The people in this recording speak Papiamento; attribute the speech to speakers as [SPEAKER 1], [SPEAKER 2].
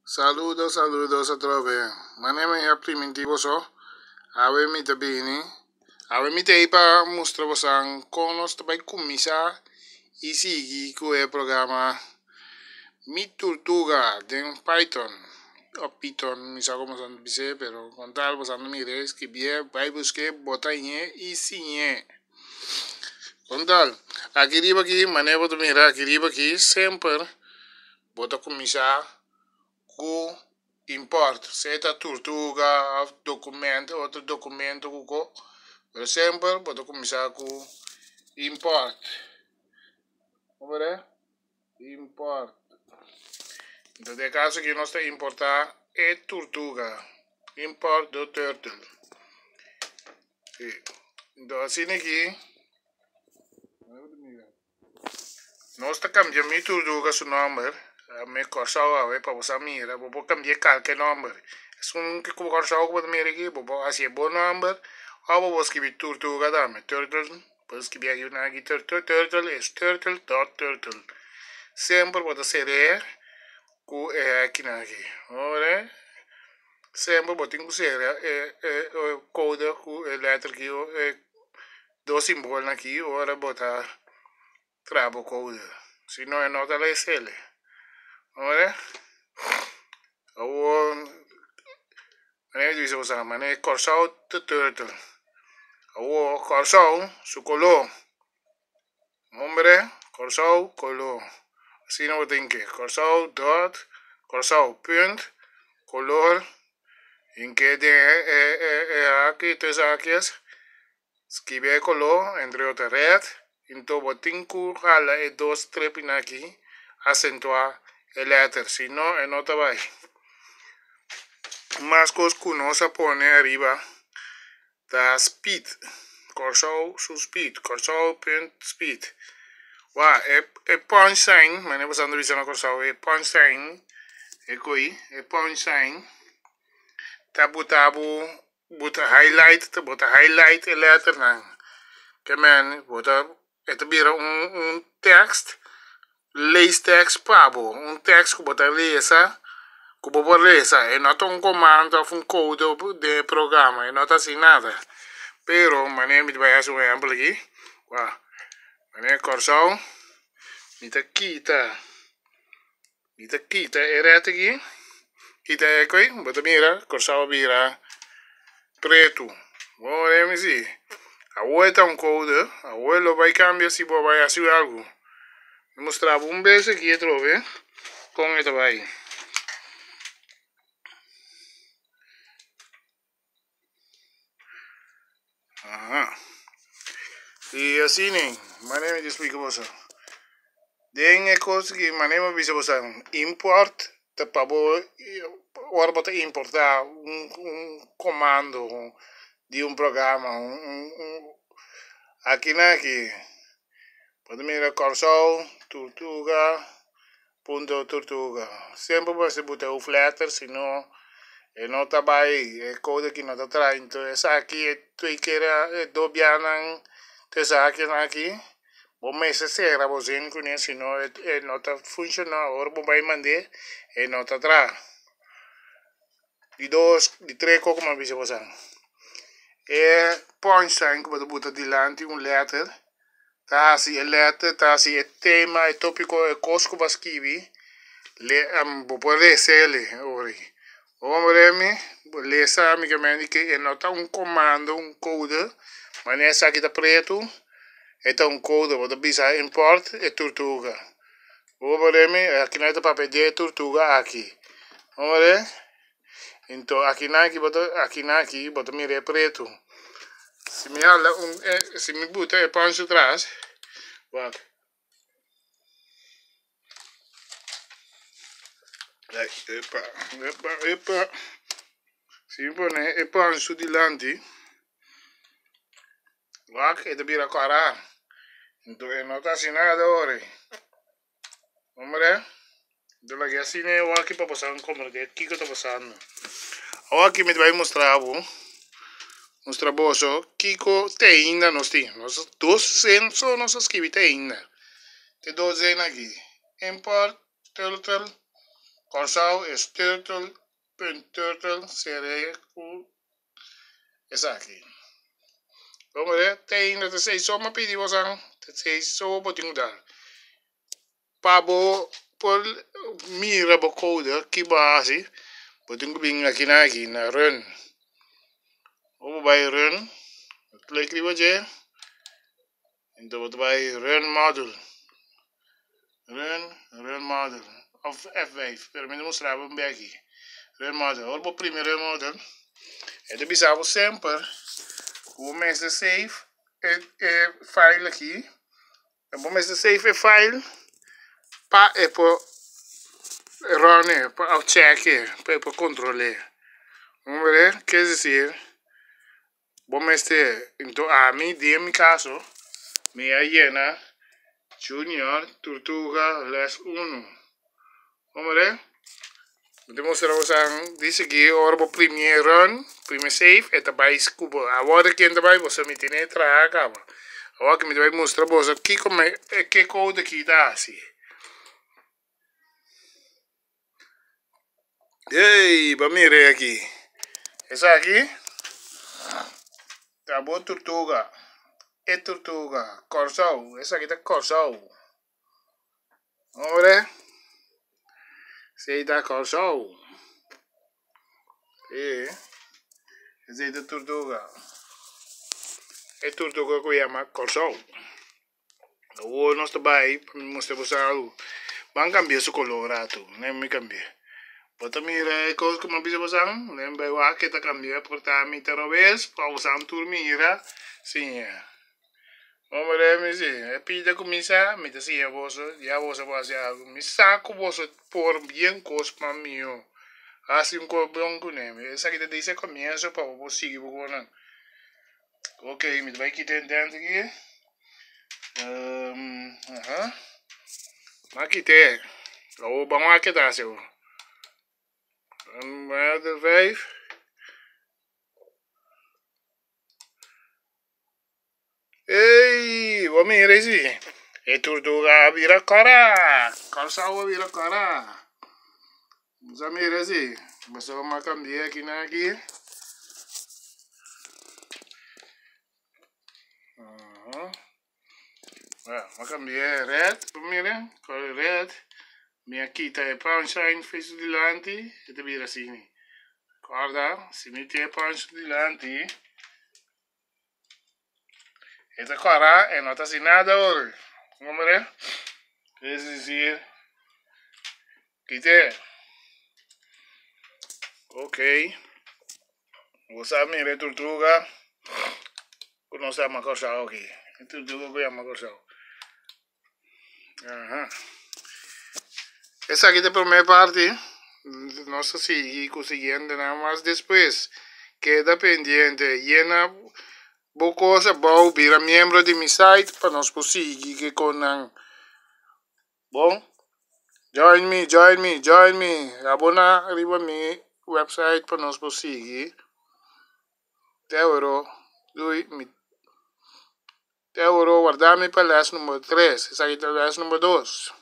[SPEAKER 1] Saludos saludos atrobe. Mane mi a priminti boso, awe mi ta bini. Awe mi ta ei pa mustra bosan kon nos ta bai kuminsá i sigui ku e programa Mi Turtuga den Python o Piton, mi sa komo bosan ta bis'é, pero kon tal bosan ta mir'é, skibié, bai busk'é, bota ñe i siñ'é. Kon tal, aki riba aki, mane bo ta mira aki riba aki semper Bo ta kuminsá ku import, sea ta turtuga òf dokumento, otro dokumento ku ko, pero semper bo ta kuminsá ku import. Bo por e? Import. Enton den e kaso aki nos ta importá e turtuga, import the turtle. Si, enton asina aki. Nos ta cambia mi turduga su nomber mi Corsou awe pa bo sa mira bo por cambia calke nomber esun ki Corsou cu bo ta mira aki bo por haci e bo nomber of bo por scribi turtuga tambe turtle bo por scribi aki nan aki turtle es turtle dot turtle semper bo ta cere cu e hekinan aki ora semper bo tin cu cera e code cu e letter aki. Dos simbolnan aki ora bo ta traha bo code. Si no e no ta lesa el. Ora awor manera mi ta bisa boso manera Kòrsou ta turtle. Awor Kòrsou su koló. Hombre Kòrsou koló. Asina bo tin ke Kòrsou dòt Kòrsou punt kolor. Hinke den e haki tres hakies. Skibi e koló, entre otro red, anto bo tin ku hala e dos strepinan aki asentuá e lèter, si no e no ta bai. Mas kos ku nos a pone ariba ta speed, Kòrsou su speed, Kòrsou punt speed. Wak, e punch sign, manera boso a bisa na Kòrsou, e punch sign, e ko'i, e punch sign ta buta bo. Bo ta highlight bo ta highlight e letternan ke men bo ta e ta bira un un tekst leestekst pa bo un tekst ku bo ta lesa ku bo por lesa e no ta un komando òf un kode den e programa e no ta hasi nada pero manera mi ta bai hasi un ehèmpel aki wak manera Kòrsou mi ta kita. Mi ta kita e ret aki, kita e koe, bo ta mira Kòrsou a bira pretu. Bo wak mi si, awor e ta un koude, awor e lo bai kambia si bo bai hasi algu. Mi mustra bo un bes aki atrobe kon e ta bai. Aha. I asina, manera mi ta splika boso. Den e kos aki, manera mi a bisa boso, import ta pa bo, ora bo ta importá un un komando di un programa, un un akinan aki, bo ta mira Kòrsou, Turtuga. Punto Tortuga. Semper bo mester buta hoofdletter si no e no ta bai e code aki no ta traha enton esaki e twee keer e dos bianan tres hakinan aki bo mester sera bo zin cune si no e no ta funciona ora bo bai mande e no ta traha. Di dos di tres koko mi a bisa boso e punch sign ku bo ta buta dilanti un letter. Ta hasi e letter, ta hasi e tema, e tópiko, e kos ku bo a skibi, le bo por lesa el ori. Bo comprende mi? Bo lesa amikamente ke e no ta un komando, un kode, manera esaki ta pretu, e ta un kode, bo ta bisa import e turtuga. Bo comprende mi? Akinan e ta papia di e turtuga aki. Bo comprende? Enton akinan aki bo ta akinan aki bo ta mira e pretu. Si mi hala un e si mi buta e pancho tras wak. Ai epa epa epa si mi pone e pancho dilanti wak e ta bira kòrá. Enton e no ta hasi nada ora. Hombre, yo lag'é asina e awaki pa boso comprende kiko ta pasando. Awaki mi ta bai mustra bo, mustra boso kiko te ainda nos tin. Nos dos zen so nos a skibi te ainda. Te dos zen aki. Import turtle. Kòrsou is turtle punt turtle ser'é ku esaki. Bo mira te ainda ta esei so mi a pidi bosan, ta esei so bo tin ku dal. Pa bo por mira bo code ki bo a hasi, bo tin ku bin aki na aki na run. Ora bo bai run, bo click riba dje, enton bo ta bai run module, run, run module of F5, pero mi ta mustra bo un bek aki, run module. Ora bo primi run module, e ta bisa bo semper ku bo mester save e file aki. Bo mester save e file pa e por run e, pa of check e, pa e por controle. Hombre, ke decir, bo mester, enton ami den mi caso, mi a yena Junior Tortuga les uno. Hombre, mi ta mustra boso di sigui ora bo primi run, primi save, e ta bai ku bo. Awor ken ta bai boso mi tene traha kaba. Awor ki mi ta bai mustra boso kiko mi e ke code aki ta hasi. Ey, bo mira aki. Esaki ta bo turtuga, e turtuga, Kòrsou, esaki ta Kòrsou. Hombre, esei ta Kòrsou. E, esei ta turtuga. E turtuga ku yama Kòrsou. Awor nos ta bai pa mi mustra boso algu. Ban kambia su kolor ratu. Nen mi kambia. Bo ta mira e kos ku mi a bisa boso? Nen bai wak e ta kambia por ta mi ta robes pa boso tur mira. Siña. Hombre, mi si, e pida ku mi sa, mi ta siña boso, ya boso por hasi algu. Mi sa ku boso por bien kos pa mihó. Hasi un kos bon kuné. Esaki ta dise komienso pa bo por sigui bo konan. Ok, mi ta bai kita e dente aki. Aha. Mi a kit'é. Awor ban wak ke ta hasi awor. Un, vijf. Ey, bo mira esi. E turtuga a bira kora. Kòrsou a bira kora. Bo sa mira esi. Boso a kambia aki na aki. Bueno, a kambia red. Bo mira, kòlor red. Mi a kita e pound sign for su dilanti. E ta bira asina. Kòrda, si mi tin e pound su dilanti. E ta kòrá e no ta hasi nada awor. Hombre, es decir, kite. Ok. Bo sa mira e tortuga ku nos ta yama Kòrsou aki. E tortuga ku yama Kòrsou. Aha. Esaki ta e prome parti. Nos ta sigui ku siguientenan mas despues. Keda pendiente. Yena bo kos abou, bira miembro di mi site pa nos por sigui ke konnan. Bon? Join me, join me, join me. Abona riba mi website pa nos por sigui. Te awor, doei. Mi. Te awor warda mi pa les number tres, esaki ta les number dos.